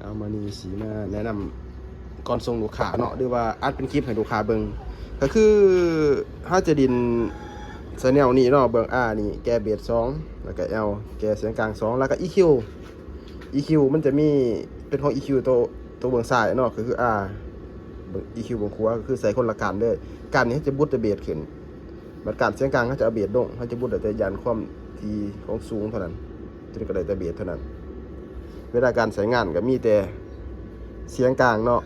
ເອົາ ມື້ນີ້ຊິມາແນະນຳກ່ອນສົ່ງລູກຄ້າເນາະ ຫຼືວ່າອັດເປັນຄລິບໃຫ້ລູກຄ້າເບິ່ງ ກໍຄືເຮົາຈະຫຼິ້ນ channel ນີ້ເນາະ ເບື້ອງ R ນີ້ແກ່ເບສສອງ ແລ້ວກໍ L ແກ່ສຽງກາງສອງ ແລ້ວກໍ EQ EQ ມັນຈະມີເປັນຂອງ EQ ໂຕ ໂຕເບື້ອງຊ້າຍເນາະ ກໍຄື R ເບິ່ງ EQ ເບື້ອງຂວາ ກໍຄືໃສ່ຄົນລະກ້ານເດີ ກ້ານນີ້ເຮົາຈະບຸດແຕ່ເບສຂຶ້ນ ບັດກ້ານສຽງກາງເຮົາຈະເອົາເບສລົງ ເຮົາຈະບຸດໄດ້ແຕ່ຢ້ານຄວາມຖີ່ຂອງສູງເທົ່ານັ້ນ ຕົວນີ້ກໍໄດ້ແຕ່ເບສເທົ່ານັ້ນ ເວລາການໃຊ້ງານກໍມີແຕ່ສຽງກາງເນາະ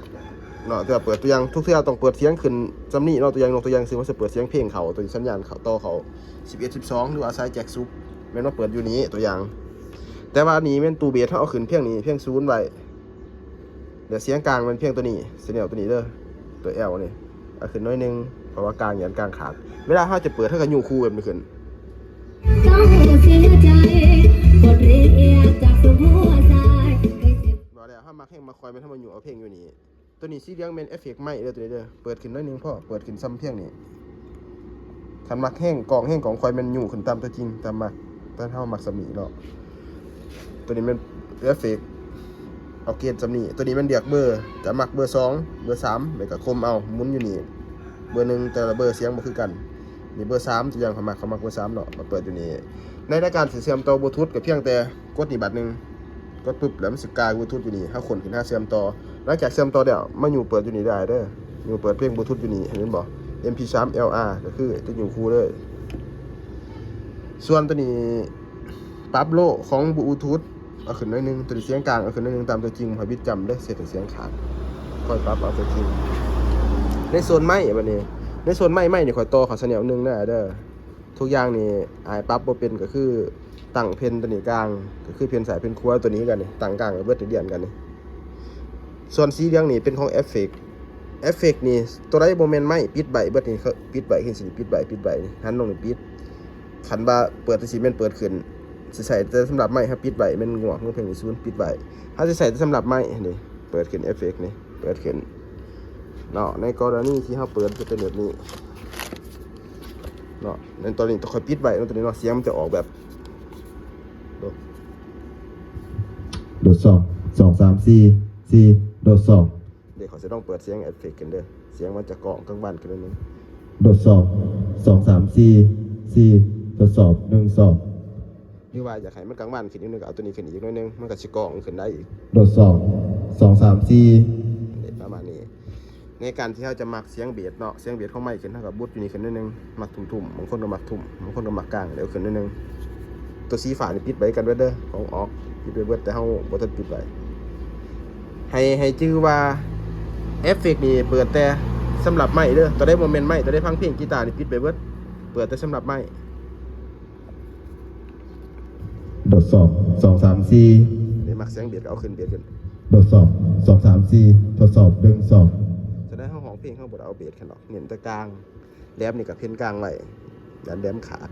ເນາະ ແຕ່ວ່າເປີດຕົວຢ່າງ ທຸກເທື່ອຕ້ອງເປີດສຽງຂຶ້ນສ່ຳນີ້ເນາະ ຕົວຢ່າງ ຍົກຕົວຢ່າງຊື່ ເຮົາຊິເປີດສຽງເພງເຂົ້າ ຕົວນີ້ສັນຍານເຂົ້າ ຕໍ່ເຂົ້າສິບເອັດ ສິບສອງ ຫຼືວ່າສາຍແຈັກສຸບ ແມ່ນວ່າເປີດຢູ່ນີ້ ຕົວຢ່າງ ແຕ່ວ່ານີ້ແມ່ນຕູ້ເບສ ເຮົາເອົາຂຶ້ນພຽງນີ້ ພຽງສູນໄວ້ ແລ້ວສຽງກາງແມ່ນພຽງຕົວນີ້ channel ຕົວນີ້ເດີ ຕົວ L ນີ້ ເອົາຂຶ້ນໜ້ອຍໜຶ່ງ ເພາະວ່າກາງຢ້ານກາງຂາດ ເວລາເຮົາຈະເປີດ ເຮົາກໍຍູ້ຄູ່ແບບນີ້ຂຶ້ນ ບໍ່ແລ້ວ ເຮົາມັກແຮງມັກຄ່ອຍ ແມ່ນເຮົາມາຍູ້ເອົາເພງຢູ່ນີ້ ຕົວນີ້ສີເຫຼືອງແມ່ນເອຟເຟັກໄມເດີ ຕົວນີ້ເດີ ເປີດຂຶ້ນໜ້ອຍໜຶ່ງພໍ ເປີດຂຶ້ນສ່ຳພຽງນີ້ ຄັນມັກແຮງກ້ອງແຮງຂອງຂ້ອຍແມ່ນຍູ້ຂຶ້ນຕາມຕົວຈິງ ຕາມມັກ ແຕ່ເຮົາມັກສ່ຳນີ້ເນາະ ຕົວນີ້ແມ່ນເອຟເຟັກ ເອົາເກນສ່ຳນີ້ ຕົວນີ້ແມ່ນເລືອກເບີ ຈະມັກເບີສອງ ເບີສາມ ແລ້ວກໍຄົມເອົາ ໝູນຢູ່ນີ້ ເບີໜຶ່ງ ແຕ່ລະເບີສຽງບໍ່ຄືກັນ ນີ້ເບີສາມ ຕົວຢ່າງຂ້ອຍມັກ ຂ້ອຍມັກເບີສາມເນາະ ມາເປີດຢູ່ນີ້ ໃນລາຍການຊິເຊື່ອມຕໍ່ບລູທູດ ກໍພຽງແຕ່ກົດນີ້ບາດໜຶ່ງ ກົດປຶບ ແລ້ວມັນຊິກາຍບລູທູດຢູ່ນີ້ ເຮົາຄົ້ນຂຶ້ນຫາເຊື່ອມຕໍ່ ຫຼັງຈາກເຊື່ອມຕໍ່ແລ້ວ ມາຍູ້ເປີດຢູ່ນີ້ໄດ້ເດີ ຍູ້ເປີດເພງບລູທູດຢູ່ນີ້ ເຫັນບໍ່ ເອັມພີສາມ ແອລອາ ກໍຄືຈະຍູ້ຄູ່ເລີຍ ສ່ວນຕົວນີ້ປັບໂລຂອງບລູທູດ ເອົາຂຶ້ນໜ້ອຍໜຶ່ງ ຕົວນີ້ສຽງກາງເອົາຂຶ້ນໜ້ອຍໜຶ່ງ ຕາມຕົວຈິງ ບໍ່ໃຫ້ບິດຈ້ຳເດີ ເຮັດໃຫ້ສຽງຂາດ ຄ່ອຍປັບເອົາຕົວຈິງ ໃນໂຊນໄມບັດນີ້ ໃນໂຊນໄມ ໄມນີ້ຂ້ອຍຕໍ່ເຂົ້າ channel ໜຶ່ງນະເດີ ທຸກຢ່າງນີ້ອ້າຍປັບບໍ່ເປັນ ກໍຄືຕັ້ງເພນຕົວນີ້ກາງ ກໍຄືເພນຊ້າຍເພນຂວາ ຕົວນີ້ຄືກັນນີ້ ຕັ້ງກາງໄວ້ເບິດ ລຽນກັນນີ້ ສ່ວນສີເຫຼືອງນີ້ເປັນຂອງເອຟເຟັກ ເອຟເຟັກນີ້ ຕົວໃດບໍ່ແມ່ນໄມ ປິດໄວ້ເບິດນີ້ ເຂົາປິດໄວ້ ຄືຊິປິດໄວ້ ປິດໄວ້ນີ້ ຫັນລົງນີ້ປິດ ຄັນວ່າເປີດຈັ່ງຊີ້ແມ່ນເປີດຂຶ້ນ ຊິໃຊ້ແຕ່ສຳລັບໄມ ເຮົາປິດໄວ້ແມ່ນງວກ ເພງນີ້ສູນ ປິດໄວ້ ເຮົາຊິໃຊ້ແຕ່ສຳລັບໄມ ນີ້ ເປີດຂຶ້ນເອຟເຟັກນີ້ ເປີດຂຶ້ນເນາະ ໃນກໍລະນີທີ່ເຮົາເປີດຈະເປັນແບບນີ້ເນາະ ໃນຕອນນີ້ຕ້ອງຄ່ອຍປິດໄວ້ເນາະ ຕົວນີ້ເນາະ ສຽງມັນຈະອອກແບບ ໂດດສອງ ສອງ ສາມ ສີ່ ສີ່ ໂດດສອງ ເດ ຂ້ອຍຊິລອງເປີດສຽງເອຟເຟັກຂຶ້ນເດີ ສຽງມັນຈະກ້ອງກັງວານຂຶ້ນໜ້ອຍໜຶ່ງ ໂດດສອງ ສອງ ສາມ ສີ່ ສີ່ ທົດສອບ ໜຶ່ງ ສອງ ຫຼືວ່າຢາກໃຫ້ມັນກັງວານຂຶ້ນອີກໜ້ອຍໜຶ່ງ ກໍເອົາຕົວນີ້ຂຶ້ນອີກໜ້ອຍໜຶ່ງ ມັນກໍຊິກ້ອງຂຶ້ນໄດ້ອີກ ໂດດສອງ ສອງ ສາມ ສີ່ ເດ ປະມານນີ້ ໃນການທີ່ເຮົາຈະມັກສຽງເບສເນາະ ສຽງເບສຂອງໄມຂຶ້ນ ເຮົາກໍບຸດຢູ່ນີ້ຂຶ້ນໜ້ອຍໜຶ່ງ ມັກທຸ້ມໆ ບາງຄົນກໍມັກທຸ້ມ ບາງຄົນກໍມັກກາງ ເອົາຂຶ້ນໜ້ອຍໜຶ່ງ ຕົວສີຟ້ານີ້ປິດໄວ້ກັນເບິດເດີ ຂອງອອກ ປິດໄວ້ເບິດ ແຕ່ເຮົາບໍ່ທັນປິດໄວ້ ໃຫ້ ໃຫ້ຈື່ວ່າເອຟເຟັກນີ້ເປີດແຕ່ສຳລັບໄມເດີ ຕົວໃດບໍ່ແມ່ນໄມ ຕົວໃດຟັງເພງກີຕານີ້ປິດໄວ້ເບິດ ເປີດແຕ່ສຳລັບໄມ ໂດດສອງ ສອງ ສາມ ສີ່ ໄດ້ມັກສຽງເບສກໍເອົາຂຶ້ນເບສຂຶ້ນ ໂດດສອງ ສອງ ສາມ ສີ່ ທົດສອບ ໜຶ່ງ ສອງ ສະແດງເຮົາຮ້ອງເພງເຮົາບໍ່ໄດ້ເອົາເບສຂຶ້ນດອກ ເນັ້ນແຕ່ກາງ ແຫຼມນີ້ກໍເພນກາງໄວ້ ຢ້ານແຫຼມຂາດ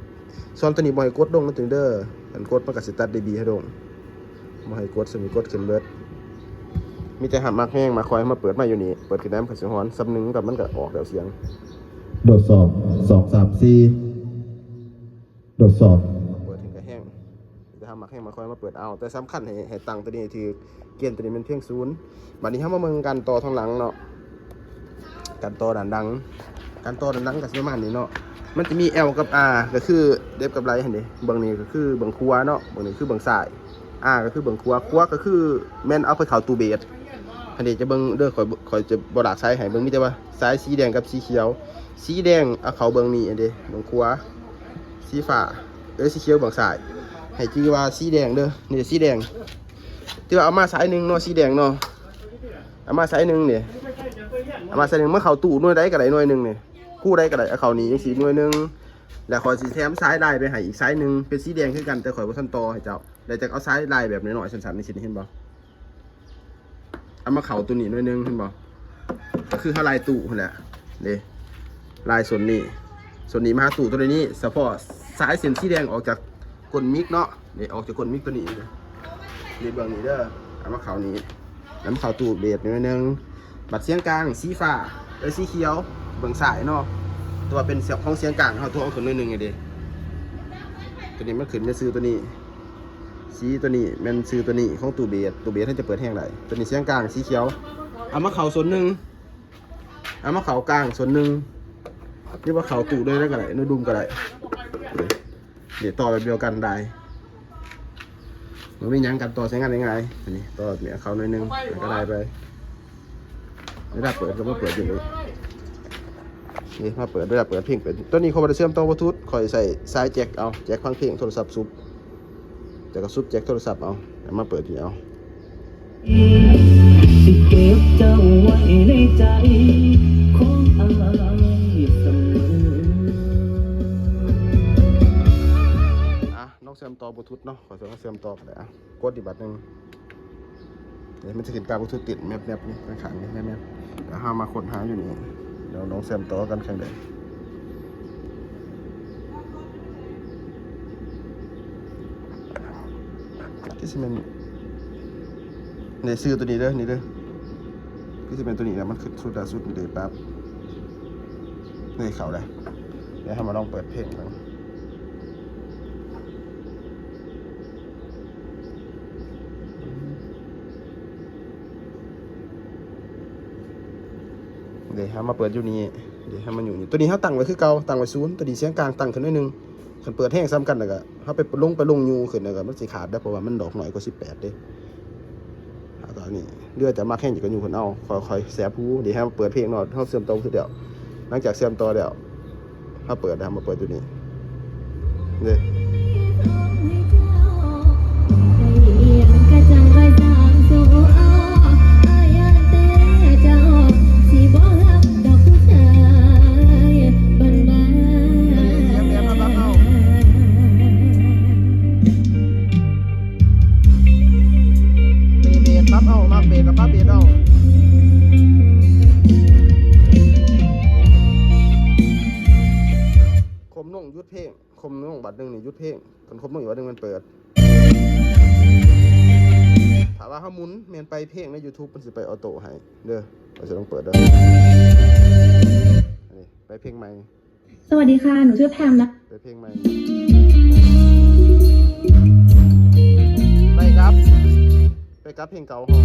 ສ່ວນຕົວນີ້ບໍ່ໃຫ້ກົດລົງນະ ເດີ ຄັນກົດມັນກໍຊິຕັດດີບີເຮົາລົງ ບໍ່ໃຫ້ກົດ ສ່ວນນີ້ກົດຂຶ້ນເບິດ ມີແຕ່ຫາກມັກແຮງມັກຄ່ອຍມາເປີດໄມຢູ່ນີ້ ເປີດຂຶ້ນໄດ້ມັນກໍຊິຮ້ອນ ສ່ຳໜຶ່ງກໍມັນກໍອອກແລ້ວສຽງ ໂດດສອງ ສອງ ສາມ ສີ່ ໂດດສອງ ເປີດເຖິງກະແຮງ ແຕ່ເຮົາມັກແຮງມັກຄ່ອຍມາເປີດເອົາ ແຕ່ສຳຄັນໃຫ້ ໃຫ້ຕັ້ງຕົວນີ້ໃຫ້ຖືກ ເກນຕົວນີ້ແມ່ນພຽງສູນ ບາດນີ້ເຮົາມາເບິ່ງການຕໍ່ທາງຫຼັງເນາະ ການຕໍ່ດ້ານຫຼັງ ການຕໍ່ດ້ານຫຼັງກໍຊິປະມານນີ້ເນາະ ມັນຈະມີ L ກັບ R ກໍຄືເລັບກັບໄລຫັ້ນເດ ເບື້ອງນີ້ກໍຄືເບື້ອງຂວາເນາະ ເບື້ອງນີ້ຄືເບື້ອງຊ້າຍ R ກໍຄືເບື້ອງຂວາ ຂວາກໍຄືແມ່ນເອົາໄປເຂົ້າຕູ້ເບສ ອັນນີ້ຈະເບິ່ງເດີ ຂ້ອຍ ຂ້ອຍຈະບໍ່ລາກສາຍໃຫ້ເບິ່ງ ມີແຕ່ວ່າສາຍສີແດງກັບສີຂຽວ ສີແດງເອົາເຂົ້າເບື້ອງນີ້ເດ ເບື້ອງຂວາ ສີຟ້າ ເອີ ສີຂຽວເບື້ອງຊ້າຍ ໃຫ້ຈື່ວ່າສີແດງເດີ ນີ້ສີແດງ ທີ່ວ່າເອົາມາສາຍໜຶ່ງເນາະ ສີແດງເນາະ ເອົາມາສາຍໜຶ່ງນີ້ ເອົາມາສາຍໜຶ່ງ ມາເຂົ້າຕູ້ໜ່ວຍໃດກໍໄດ້ໜ່ວຍໜຶ່ງນີ້ ຄູ່ໃດກໍໄດ້ ເອົາເຂົ້ານີ້ຈັ່ງຊີ້ໜ່ວຍໜຶ່ງ ແລ້ວຂ້ອຍຊິແຖມສາຍລາຍໄປໃຫ້ອີກສາຍໜຶ່ງ ເປັນສີແດງຄືກັນ ແຕ່ຂ້ອຍບໍ່ທັນຕໍ່ໃຫ້ເຈົ້າ ແລ້ວຈະເອົາສາຍລາຍແບບນ້ອຍໆ ສັ້ນໆ ຈັ່ງຊີ້ ເຫັນບໍ່? ເອົາມາເຂົ້າຕົວນີ້ໜ່ວຍໜຶ່ງ ເຫັນບໍ່? ກໍຄືເຮົາລາຍຕູ້ຫັ້ນແຫຼະ ເດ້ ລາຍສ່ວນນີ້ ສ່ວນນີ້ມາຫາຕູ້ຕົວນີ້ ສະເພາະສາຍເສັ້ນສີແດງອອກຈາກກົ້ນມິກເນາະ ນີ້ ອອກຈາກກົ້ນມິກຕົວນີ້ ນີ້ເບື້ອງນີ້ເດີ ເອົາມາເຂົ້ານີ້ ແລ້ວມາເຂົ້າຕູ້ເບສໜ່ວຍໜຶ່ງ ບັດສຽງກາງສີຟ້າ ເອີ ສີຂຽວ ເບື້ອງຊ້າຍເນາະ ຕົວເປັນຂອງສຽງກາງ ເຮົາຕົວເອົາຂຶ້ນໜ່ວຍໜຶ່ງນີ້ເດ້ ຕົວນີ້ມັນຂຶ້ນໃນຊື່ຕົວນີ້ ສີຕົວນີ້ແມ່ນຊື່ຕົວນີ້ຂອງຕູ້ເບສ, ຕູ້ເບສເຮົາຈະເປີດແຮງໄດ້. ຕົວນີ້ສຽງກາງສີຂຽວ ເອົາມາເຂົ້າສ່ວນໜຶ່ງ, ເອົາມາເຂົ້າກາງສ່ວນໜຶ່ງ ຫຼືວ່າເຂົ້າຕູ້ເລີຍກໍໄດ້, ໃນດຸມກໍໄດ້. ນີ້ຕໍ່ແບບດຽວກັນໄດ້ ບໍ່ມີຫຍັງ, ການຕໍ່ໃຊ້ງານງ່າຍໆ. ອັນນີ້ຕໍ່ແບບນີ້ເຂົ້າໜ້ອຍໜຶ່ງ ແລ້ວກໍໄດ້ໄປ. ເວລາເປີດກໍມາເປີດຢູ່ນີ້. ນີ້ມາເປີດ, ເວລາເປີດເພງເປັນ. ຕົວນີ້ຂ້ອຍບໍ່ໄດ້ເຊື່ອມຕໍ່ບລູທູດ, ຂ້ອຍໃຊ້ສາຍແຈັກເອົາ, ແຈັກຟັງເພງ, ໂທລະສັບຊຸບ, ແລ້ວກໍຊຸບແຈັກໂທລະສັບເອົາ, ແລ້ວມາເປີດນີ້ເອົາ. ຊິເກັບເຈົ້າໄວ້ໃນໃຈຂອງອ້າຍສະເໝີ. ອ່ະ ລອງເຊື່ອມຕໍ່ບລູທູດເນາະ, ຂ້ອຍຊິລອງເຊື່ອມຕໍ່ກໍໄດ້. ອ່ະ ກົດອີກບາດໜຶ່ງ. ເອີ ມັນຈະຂຶ້ນກາບລູທູດຕິດແມັບໆນີ້ ຂ້າງໆນີ້ແມັບໆ. ແລ້ວເຮົາມາຄົ້ນຫາຢູ່ນີ້, ດຽວລອງເຊື່ອມຕໍ່ກັນຄັ້ງໃດ. ຄືຊິແມ່ນ ນີ້ຊື່ຕົວນີ້ເດີ, ນີ້ເດີ, ຄືຊິແມ່ນຕົວນີ້ແຫຼະ, ມັນຂຶ້ນສຸດລ່າສຸດນີ້ເດ້. ປັບ ນີ້ເຂົ້າແລ້ວ. ດຽວເຮົາມາລອງເປີດເພງເບິ່ງ. ເດ ເຮົາມາເປີດຢູ່ນີ້, ເດ ເຮົາມາຢູ່ນີ້. ຕົວນີ້ເຮົາຕັ້ງໄວ້ຄືເກົ່າ, ຕັ້ງໄວ້ສູນ. ຕົວນີ້ສຽງກາງຕັ້ງຂຶ້ນໜ້ອຍໜຶ່ງ. ຄັນເປີດແຮງສ່ຳກັນແລ້ວກໍ ເຮົາໄປລົງ ໄປລົງຢູ່ຂຶ້ນແລ້ວກໍມັນຊິຂາດເດ້, ເພາະວ່າມັນດອກໜ້ອຍກວ່າສິບແປດເດ້. ແລ້ວກໍນີ້ ເຫຼືອຈະມັກແຮງຈະກໍຢູ່ເພິ່ນເອົາ, ຄ່ອຍໆແສບຫູ. ເດ ເຮົາເປີດເພງເນາະ, ເຮົາເຊື່ອມຕໍ່ຄືດຽວ. ຫຼັງຈາກເຊື່ອມຕໍ່ແລ້ວ ເຮົາເປີດ ເຮົາມາເປີດຢູ່ນີ້ເດ້. ເບສປັບເອົາ, ມັກເບສກໍປັບເບສເອົາ. ຄົມລົງ ຢຸດເພງ, ຄົມລົງບາດໜຶ່ງນີ້ຢຸດເພງ, ຄັນຄົມລົງອີກບາດໜຶ່ງແມ່ນເປີດ. ຖ້າວ່າເຮົາໝູນແມ່ນໄປເພງໃນ YouTube ມັນຊິໄປອອໂຕ້ໃຫ້ເດີ. ຂ້ອຍຊິລອງເປີດເດີ. ອັນນີ້ໄປເພງໃໝ່. ສະຫວັດດີຄ່ະ ໜູຊື່ແພມນະ. ໄປເພງໃໝ່. ໄປກັບ ໄປກັບເພງເກົ່າເຮົາ.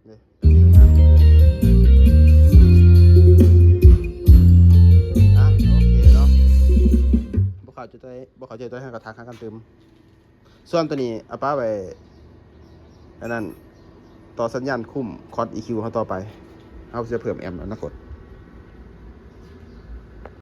ນີ້ ອ່ະ ໂອເຄເນາະ. ບໍ່ເຂົ້າໃຈ ບໍ່ເຂົ້າໃຈຕົວໃດ ເຮົາກໍທັກຫາກັນຕື່ມ. ສ່ວນຕົວນີ້ເອົາປະໄວ້ ອັນນັ້ນ ຕໍ່ສັນຍານຄຸມຄອດອີຄິວເຮົາຕໍ່ໄປ. ເຮົາຊິເພີ່ມແອມອະນາຄົດ.